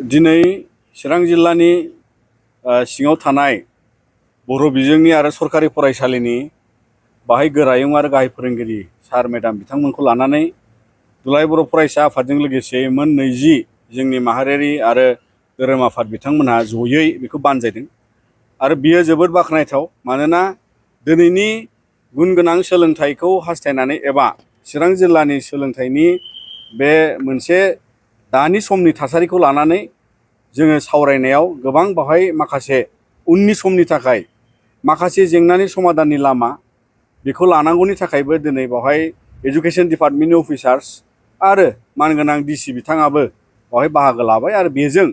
दिनै चिरां जिल्लानि सिङाव थानाय बर' बिजोंनि आरो सरकारि फरायसालिनि बाहाय गोरायुं आरो गाहाय फोरोंगिरि सार मेडाम बिथांमोनखौ लानानै दुलाराय बर' फरायसा आफादजों लोगोसे मोन 20 जोंनि माहारियारि आरो धोरोम आफाद बिथांमोनहा जयै बेखौ बानजायदों आरो बियो जोबोद बाख्नायथाव। मानोना दिनैनि गुन गोनां सोलोंथाइखौ हास्थायनानै एबा चिरां जिल्लानि सोलोंथाइनि बे मोनसे दानि समनि थासारिखौ लानानै जोङो सावरायनायाव गोबां बाहाय माखासे उननि समनि थाखाय माखासे जेंनानि समाधाननि लामा बेखौ लानांगौनि थाखायबो दिनै बावहाय एजुकेशन डिपार्टमेन्टनि अफिसार्स आरो मानगोनां डिसि बिथाङाबो बावहाय बाहागो लाबाय आरो बेजों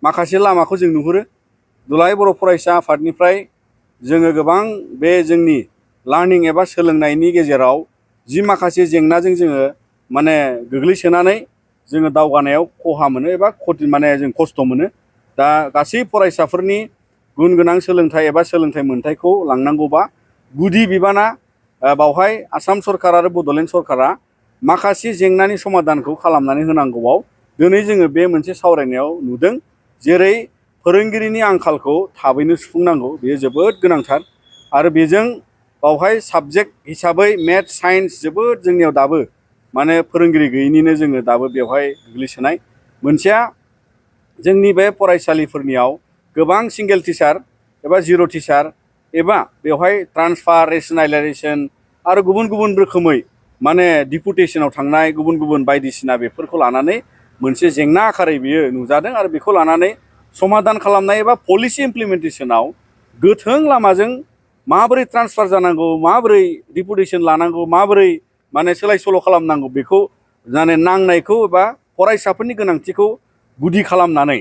माखासे लामाखौ जों नुहुरो। दुलाराय बर' फरायसा आफादनिफ्राय जोङो गोबां बे जोंनि लार्निं एबा सोलोंनायनि गेजेराव जि माखासे जेंनाजों जोङो माने गोग्लैसोनानै जोङो दावगानायाव खहा मोनो एबा जों खस्थ' मोनो। दा गासै फरायसाफोरनि गुन गोनां सोलोंथाइ एबा सोलोंथाइ मोनथायखौ लांनांगौबा गुदि बिबाना बावहाय आसाम सरकार आरो बड'लेण्ड सरकारा माखासे जेंनानि समाधानखौ खालामनानै होनांगौआव दिनै जोङो बे मोनसे सावरायनायाव नुदों। जेरै फोरोंगिरिनि आंखालखौ थाबैनो सुफुंनांगौ, बेयो जोबोद गोनांथार आरो बेजों बावहाय साबजेक्ट हिसाबै मेथ्स साइन्स जोबोद जोंनियाव दाबो माने फोरोंगिरि गैयैनिनो जोङो दाबो बेवहाय गोग्लैसोनाय। मोनसेया जोंनि बे फरायसालिफोरनियाव गोबां सिंगेल टिचार एबा जिर' टिचार एबा बेवहाय ट्रान्सफार रेसनेलाइजेसन आरो गुबुन गुबुन रोखोमै माने डिपुटेसनाव थांनाय गुबुन गुबुन बायदिसिना बेफोरखौ लानानै मोनसे जेंना आकारै बियो नुजादों आरो बेखौ लानानै समाधान खालामनाय एबा पलिसि इमप्लिमेन्टेसनाव गोथों लामाजों माबोरै ट्रान्सफार जानांगौ, माबोरै डिपुटेसन लानांगौ, माबोरै माने सोलाय सोल' खालामनांगौ बेखौ माने नांनायखौ एबा फरायसाफोरनि गोनांथिखौ गुदि खालामनानै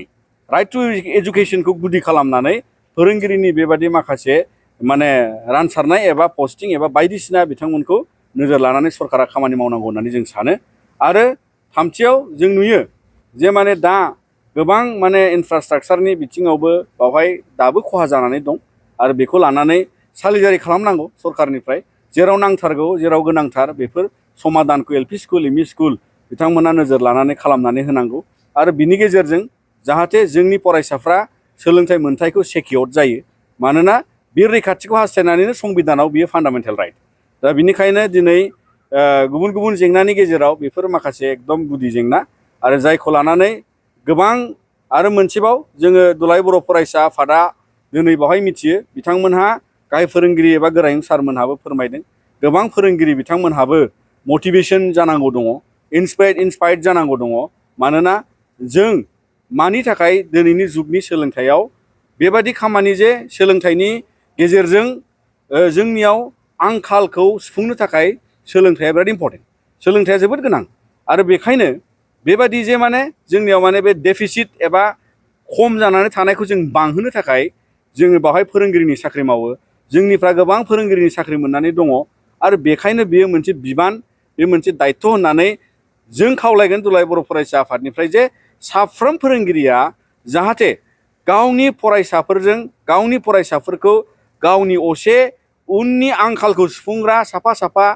राइट टु एजुकेसनखौ गुदि खालामनानै फोरोंगिरिनि बेबादि माखासे माने रानसारनाय एबा पस्टिं एबा बायदिसिना बिथांमोनखौ नोजोर लानानै सरकारा खामानि मावनांगौ होननानै जों सानो। आरो थामथियाव जों नुयो जे माने दा गोबां माने इनफ्रास्ट्राक्चारनि बिथिङावबो बावहाय दाबो खहा जानानै दं आरो बेखौ लानानै सालिजारि खालामनांगौ सरकारनिफ्राय। जेराव नांथारगौ जेराव गोनांथार बेफोर समाधानखौ L P school M E school बिथांमोना नोजोर लानानै खालामनानै होनांगौ आरो बिनि गेजेरजों जाहाथे जोंनि फरायसाफ्रा सोलोंथाइ मोनथायखौ सेकिउर्ड जायो। मानोना बे रैखाथिखौ हास्थायनानैनो संबिधानाव बियो फान्डामेन्टेल राइट। दा बिनिखायनो दिनै गुबुन गुबुन जेंनानि गेजेराव बेफोर माखासे एकदम गुदि जेंना आरो जायखौ लानानै गोबां आरो मोनसेबाव जोङो दुलाराय बर' फरायसा आफादा दिनै बावहाय मिथियो बिथांमोनहा गाहाय फोरोंगिरि एबा गोरायुं सारमोनहाबो फोरमायदों गोबां फोरोंगिरि बिथांमोनहाबो मटिभेसन जानांगौ दङ, इन्सपायर्ड जानांगौ दङ। मानोना जों मानि थाखाय दिनैनि जुगनि सोलोंथाइयाव बेबादि खामानि जे सोलोंथाइनि गेजेरजों जोंनियाव आंखालखौ सुफुंनो थाखाय सोलोंथाइया बिराद इम्परटेन्ट, सोलोंथाइया जोबोद गोनां आरो बेखायनो बेबादि जे माने जोंनियाव माने बे डेफिसिट एबा खम जानानै थानायखौ जों बांहोनो थाखाय जोङो बावहाय फोरोंगिरिनि साख्रि मावो। जोंनिफ्रा गोबां फोरोंगिरिनि साख्रि मोननानै दङ आरो बेखायनो बेयो मोनसे बिबान, बे मोनसे दायथ' होननानै जों खावलायगोन दुलाराय बर' फरायसा आफादनिफ्राय जे साफ्रोम फोरोंगिरिया जाहाथे गावनि फरायसाफोरखौ गावनि असे उननि आंखालखौ सुफुंग्रा साफा साफा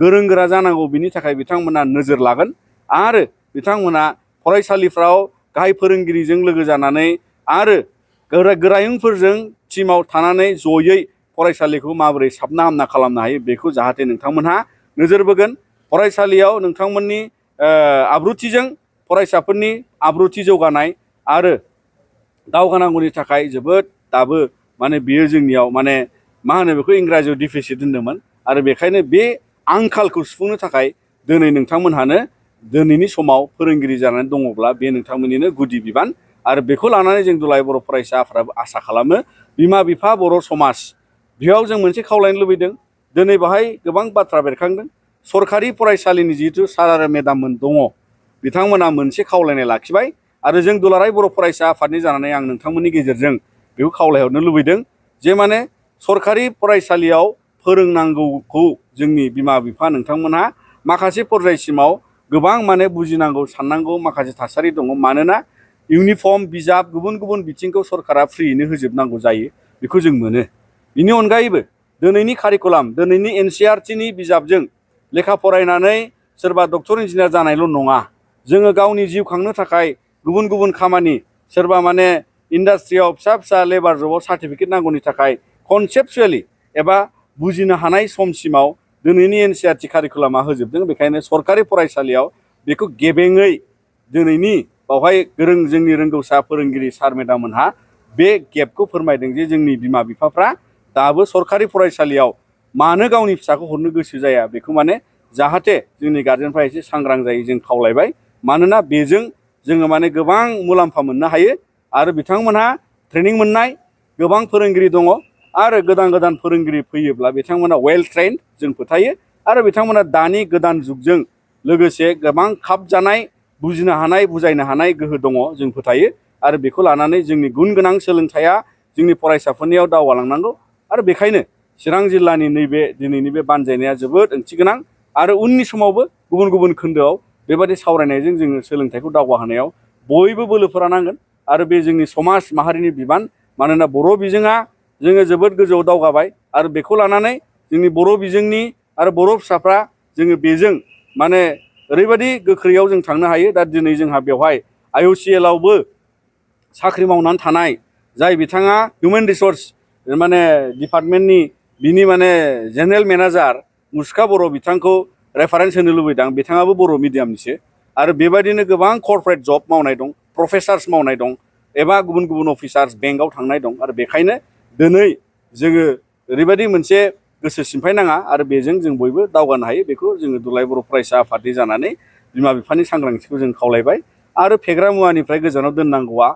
गोरों गोरा जानांगौ, बिनि थाखाय बिथांमोना नोजोर लागोन आरो बिथांमोना फरायसालिफ्राव गाहाय फोरोंगिरिजों लोगो जानानै आरो गोरायुंफोरजों टिमाव थानानै जयै फरायसालिखौ माबोरै साबना हामना खालामनो हायो बेखौ जाहाथे नोंथांमोनहा नोजोर बोगोन। फरायसालियाव नोंथांमोननि आब्रुथिजों फरायसाफोरनि आब्रुथि जौगानाय आरो दावगानांगौनि थाखाय जोबोद दाबो माने बियो जोंनियाव माने मा होनो बेखौ इंराजियाव डिफिसिट होनदोंमोन आरो बेखायनो बे आंखालखौ सुफुंनो थाखाय दिनै नोंथांमोनहानो दिनैनि समाव फोरोंगिरि जानानै दङब्ला बे नोंथांमोननिनो गुदि बिबान आरो बेखौ लानानै जों दुलाराय बर' फरायसा आफादाबो आसा खालामो बिमा बिफा बर' समाज बेयाव जों मोनसे खावलायनो लुबैदों। दिनै बाहाय गोबां बाथ्रा बेरखांदों। सरकारि फरायसालिनि जिहेथु सार आरो मेडाममोन दङ, बिथांमोना मोनसे खावलायनाय लाखिबाय आरो जों दुलाराय बर' फरायसा आफादनि जानानै आं नोंथांमोननि गेजेरजों बेखौ खावलायहरनो लुबैदों जे माने सरकारि फरायसालियाव फोरोंनांगौखौ जोंनि बिमा बिफा नोंथांमोनहा माखासे पर्यायसिमाव गोबां माने बुजिनांगौ साननांगौ माखासे थासारि दङ। मानोना इउनिफर्म बिजाब गुबुन गुबुन बिथिंखौ सरकारा फ्रियैनो होजोबनांगौ जायो, बेखौ जों मोनो। बिनि अनगायैबो दिनैनि कारिकुलाम, दिनैनि एनसिइआरटिनि बिजाबजों लेखा फरायनानै सोरबा डक्टर इन्जिनियार जानायल' नङा, जोङो गावनि जिउ खांनो थाखाय गुबुन गुबुन खामानि सोरबा माने इन्डास्ट्रियाव फिसा फिसा लेबार जबाव सार्टिफिकेट नांगौनि थाखाय कनसेप्सुवेलि एबा बुजिनो हानाय समसिमाव दिनैनि एनसिइआरटि कारिकुलामा होजोबदों। बेखायनो सरकारि फरायसालियाव बेखौ गेबेङै दिनैनि बावहाय गोरों जोंनि रोंगौसा फोरोंगिरि सार मेडाममोनहा बे गेपखौ फोरमायदों जे जोंनि बिमा बिफाफ्रा दाबो सरकारि फरायसालियाव मानो गावनि फिसाखौ हरनो गोसो जाया बेखौ माने जाहाथे जोंनि गार्जेनफ्रा एसे सांग्रां जायो जों खावलायबाय। मानोना बेजों जोङो माने गोबां मुलाम्फा मोननो हायो आरो बिथांमोनहा ट्रेनिं मोननाय गोबां फोरोंगिरि दङ आरो गोदान गोदान फोरोंगिरि फैयोब्ला बिथांमोना वेल ट्रेन्ड जों फोथायो आरो बिथांमोना दानि गोदान जुगजों लोगोसे गोबां खाब जानाय बुजिनो हानाय बुजायनो हानाय गोहो दङ जों फोथायो आरो बेखौ लानानै जोंनि गुन गोनां सोलोंथाइया जोंनि फरायसाफोरनियाव दावगालांनांगौ आरो बेखायनो चिरां जिल्लानि नैबे दिनैनि बे बानजायनाया जोबोद ओंथि गोनां आरो उननि समावबो गुबुन गुबुन खोन्दोआव बेबायदि सावरायनायजों जोङो सोलोंथाइखौ दावगाहोनायाव बयबो बोलोफोरा नांगोन आरो बे जोंनि समाज माहारिनि बिबान। मानोना बर' बिजोङा जोङो जोबोद गोजौआव दावगाबाय आरो बेखौ लानानै जोंनि बर' बिजोंनि आरो बर' फिसाफ्रा जोङो बेजों माने ओरैबायदि गोख्रैयाव जों थांनो हायो। दा दिनै जोंहा बेवहाय IOCL आवबो साख्रि मावनानै थानाय जाय बिथाङा हिउमेन रिसर्स माने डिपार्टमेन्टनि बिनि माने जेनेरेल मेनेजार मुसुखा बर' बिथांखौ रेफारेन्स होनो लुबैदों। बिथाङाबो बर' मिडियामनिसो आरो बेबायदिनो गोबां कर्परेट जब मावनाय दं, प्रफेसार्स मावनाय दं एबा गुबुन गुबुन अफिसार्स बेंकआव थांनाय दं आरो बेखायनो दिनै जोङो ओरैबायदि मोनसे गोसो सिमफायनाङा आरो बेजों जों बयबो दावगानो हायो। बेखौ जोङो दुलाराय बर' फरायसा आफादनि जानानै बिमा बिफानि सांग्रांथिखौ जों खावलायबाय आरो फेग्रा मुवानिफ्राय गोजानाव दोननांगौआ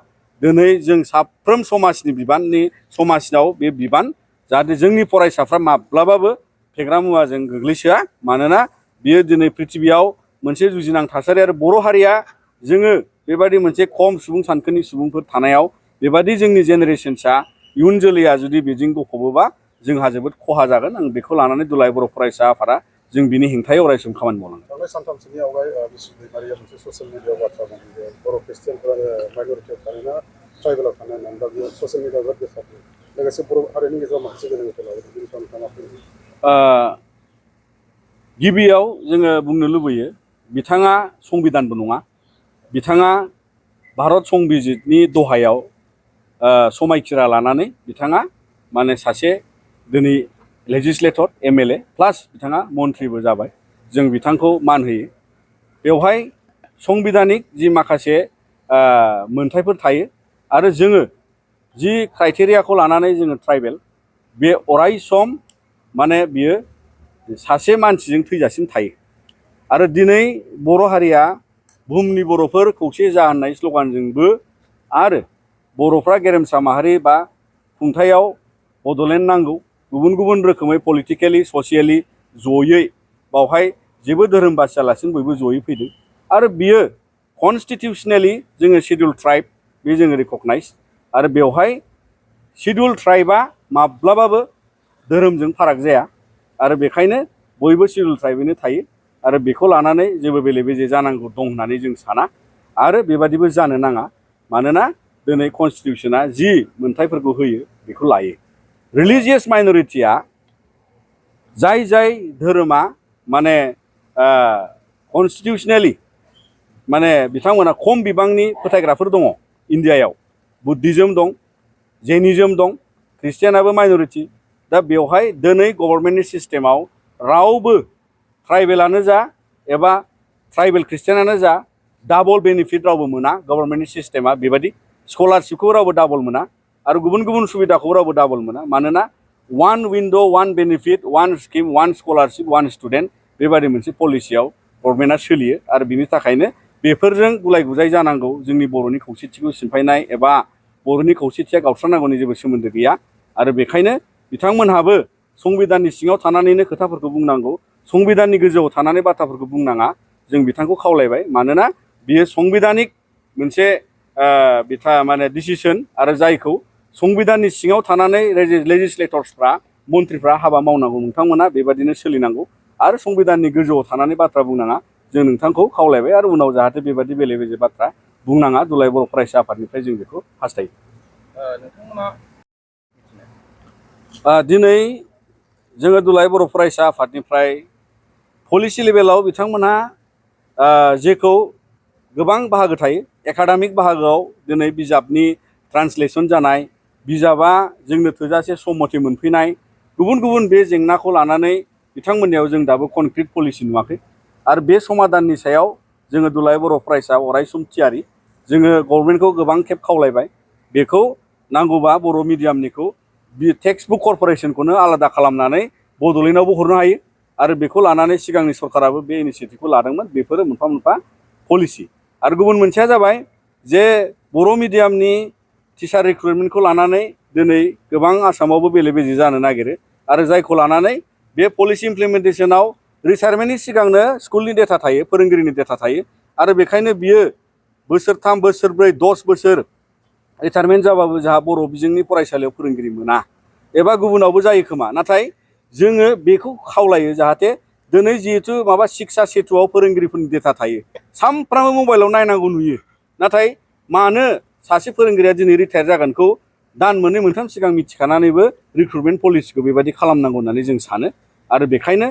दिनै जों साफ्रोम समाजनि बिबाननि समाजाव बे बिबान जाहाथे जोंनि फरायसाफ्रा माब्लाबाबो फेग्रा मुवाजों गोग्लैसोआ। मानोना बियो दिनै प्रिथिबियाव मोनसे जुजिनां थासारि आरो बर' हारिया जोङो बेबायदि मोनसे खम सुबुं सानखोनि सुबुंफोर थानायाव बेबायदि जोंनि जेनेरेशनसा इयुन जोलैया जुदि बेजों गफबोबा जोंहा जोबोद खहा जागोन। आं बेखौ लानानै दुलाराय बर' फरायसा आफादा जों बिनि हेंथायै अरायसम खामानि मावलांगोन। थांनाय सानथामसोनि आवगाय बिश्व दैमारिया मोनसे ससियेल मिडियायाव बाथ्रा बुंदों बर' ख्रिस्टियानफोरा माइन'रिटियाव थानायना ट्राइबेलाव थानाय होननानै दा बेयो ससियेल मिडियायाव बिराद गोसारदों। लोगोसे बर' हारिनि गेजेराव माखासे गोनो गोथो लाबोदों। बेनि सायाव नोंथाङा मा बुङो? गिबियाव जोङो बुंनो लुबैयो बिथाङा संबिधानबो नङा। बिथाङा भारत संबिजितनि दहायाव समायखिरा लानानै बिथाङा माने सासे दिनै लेजिस्लेटर MLA प्लास बिथाङा मन्थ्रिबो जाबाय। जों बिथांखौ मान होयो। बेवहाय संबिधानिक जि माखासे मोनथायफोर थायो आरो जोङो जि क्राइटेरियाखौ लानानै जोङो ट्राइबेल बे अराय सम माने बियो सासे मानसिजों थैजासिम थायो आरो दिनै बर' हारिया बुहुमनि बर'फोर खौसे जा होननाय स्ल'गानजोंबो आरो बर'फ्रा गेरेमसा माहारि बा खुंथायाव बड'लेण्ड नांगौ गुबुन गुबुन रोखोमै पलिटिकेलि ससियेलि जयै बावहाय जेबो धोरोम बासियालासिनो बयबो जयै फैदों आरो बियो कनस्टिटिउसनेलि जोङो शिडिउल ट्राइब बे जोङो रिकगनाइज आरो बेवहाय शिडिउल ट्राइबआ माब्लाबाबो धोरोमजों फाराग जाया आरो बेखायनो बयबो शिडिउल ट्राइबैनो थायो आरो बेखौ लानानै जेबो बेले बेजे जानांगौ दं होननानै जों साना आरो बेबादिबो जानो नाङा। मानोना दिनै कनस्टिटिउसना जि मोनथायफोरखौ होयो बेखौ लायो। रिलिजियास माइन'रिटिया जाय जाय धोरोमा माने कनस्टिटिउसनेलि माने बिथांमोना खम बिबांनि फोथायग्राफोर दङ इन्डियायाव। बुद्धिज्म दं, जैनिज्म दं, ख्रिस्टियानाबो माइन'रिटि। दा बेवहाय दिनै गभर्नमेन्टनि सिस्टेमाव रावबो ट्राइबेलानो जा एबा ट्राइबेल ख्रिस्टियानानो जा डाबल बेनिफिट रावबो मोना। गभर्नमेन्टनि सिस्टेमा बेबायदि स्कलारशिपखौ रावबो डाबल मोना आरो गुबुन गुबुन सुबिदाखौ रावबो डाबल मोना। मानोना one wind' one benefit one scheme one scholarship one student बेबादि मोनसे पलिसियाव गभर्नमेन्टआ सोलियो आरो बिनि थाखायनो बेफोरजों गुलाय गुजाय जानांगौ जोंनि बर'नि खौसेथिखौ सिफायनाय एबा बर'नि खौसेथिया गावस्रानांगौनि जेबो सोमोन्दो गैया आरो बेखायनो बिथांमोनहाबो संबिधाननि सिङाव थानानैनो खोथाफोरखौ बुंनांगौ। संबिधाननि गोजौआव थानानै बाथ्राफोरखौ बुंनाङा जों बिथांखौ खावलायबाय। मानोना बियो संबिधानिक मोनसे बिथा माने डिसिसन आरो जायखौ संबिधाननि सिङाव थानानै लेजिस्लेटर्सफ्रा मन्थ्रिफ्रा हाबा मावनांगौ। नोंथांमोना बेबादिनो सोलिनांगौ आरो संबिधाननि गोजौआव थानानै बाथ्रा बुंनाङा जों नोंथांखौ खावलायबाय आरो उनाव जाहाथे बेबादि बेले बेजे बाथ्रा बुंनाङा दुलाराय बर' फरायसा आफादनिफ्राय जों बेखौ हास्थायो। दिनै जोङो दुलाराय बर' फरायसा आफादनिफ्राय पलिसि लेभेलाव बिथांमोनहा जेखौ गोबां बाहागो थायो। एकाडेमिक बाहागोआव दिनै बिजाबनि ट्रान्सलेसन जानाय, बिजाबा जोंनो थोजासे सम मथे मोनफैनाय, गुबुन गुबुन बे जेंनाखौ लानानै बिथांमोननियाव जों दाबो कनक्रिट पलिसि नुवाखै। आरो बे समाधाननि सायाव जोङो दुलाराय बर' फरायसा अरायसम थियारि। जोङो गभर्नमेन्टखौ गोबां खेब खावलायबाय, बेखौ नांगौबा बर' मिडियामनिखौ बे टेक्सट बुक कर्प'रेसनखौनो आलादा खालामनानै बड'लेण्डआवबो हरनो हायो। आरो बेखौ लानानै सिगांनि सरकाराबो बे इनिसियेटिभखौ लादोंमोन। बेफोरो मोनफा मोनफा पलिसि। आरो गुबुन मोनसेया जाबाय जे बर' मिडियामनि टिचार रिक्रुटमेन्टखौ लानानै दिनै गोबां आसामावबो बेले बेजे जानो नागिरो। आरो जायखौ लानानै बे पलिसि इमप्लिमेन्टेसनाव रिटायारमेन्टनि सिगांनो स्कुलनि डेटा थायो, फोरोंगिरिनि डेटा थायो। आरो बेखायनो बियो बोसोरथाम, बोसोरब्रै, 10 बोसोर रिटायारमेन्ट जाबाबो जोंहा बर' बिजोंनि फरायसालियाव फोरोंगिरि मोना। एबा गुबुनावबो जायो खोमा। नाथाय जोङो बेखौ खावलायो जाहाथे दिनै जिहेथु माबा शिक्षा सेतुआव फोरोंगिरिफोरनि डेटा थायो, सानफ्रामबो मबाइलाव नायनांगौ नुयो। नाथाय मानो सासे फोरोंगिरिया दिनै रिटायार जागोनखौ दान मोननै मोनथाम सिगां मिथिखानानैबो रिक्रुटमेन्ट पलिसिखौ बेबायदि खालामनांगौ होननानै जों सानो। आरो बेखायनो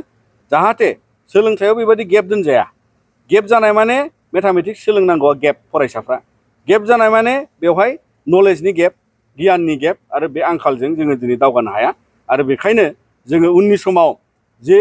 जाहाथे सोलोंथायाव बेबायदि गेप दोनजाया। गेप जानाय माने मेथामेटिक्स सोलोंनांगौआ गेप, फरायसाफ्रा गेप जानाय माने बेवहाय नलेजनि गेप, गियाननि गेप। आरो बे आंखालजों जोङो दिनै दावगानो हाया। आरो बेखायनो जोङो उननि समाव जे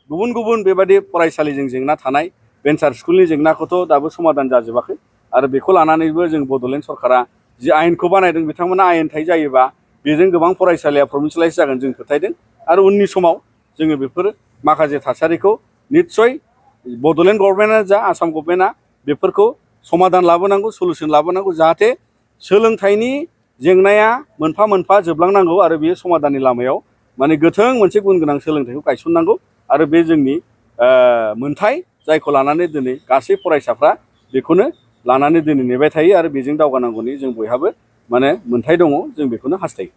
गुबुन गुबुन बेबायदि फरायसालिजों जेंना थानाय, भेन्सार स्कुलनि जेंनाखौथ' दाबो समाधान जाजोबाखै। आरो बेखौ लानानैबो जों बड'लेण्ड सरकारा जि आयेनखौ बानायदों, बिथांमोना आयेन थाइ जायोबा बेजों गोबां फरायसालिया प्रभिन्सियेलाइज जागोन जों फोथायदों। आरो उननि समाव जोङो बेफोर माखासे थासारिखौ निस्सय बड'लेण्ड गभर्नमेन्टआ जा आसाम गभर्नमेन्टआ बेफोरखौ समाधान लाबोनांगौ, सलुसन लाबोनांगौ, जाहाथे सोलोंथाइनि जेंनाया मोनफा मोनफा जोबलांनांगौ। आरो बेयो समाधाननि लामायाव माने गोथों मोनसे गुन गोनां सोलोंथाइखौ गायसननांगौ। आरो बे जोंनि मोन्थाय, जायखौ लानानै दिनै गासै फरायसाफ्रा बेखौनो लानानै दिनै नेबाय थायो। आरो बेजों दावगानांगौनि जों बयहाबो माने मोन्थाय दङ, जों बेखौनो हास्थायो।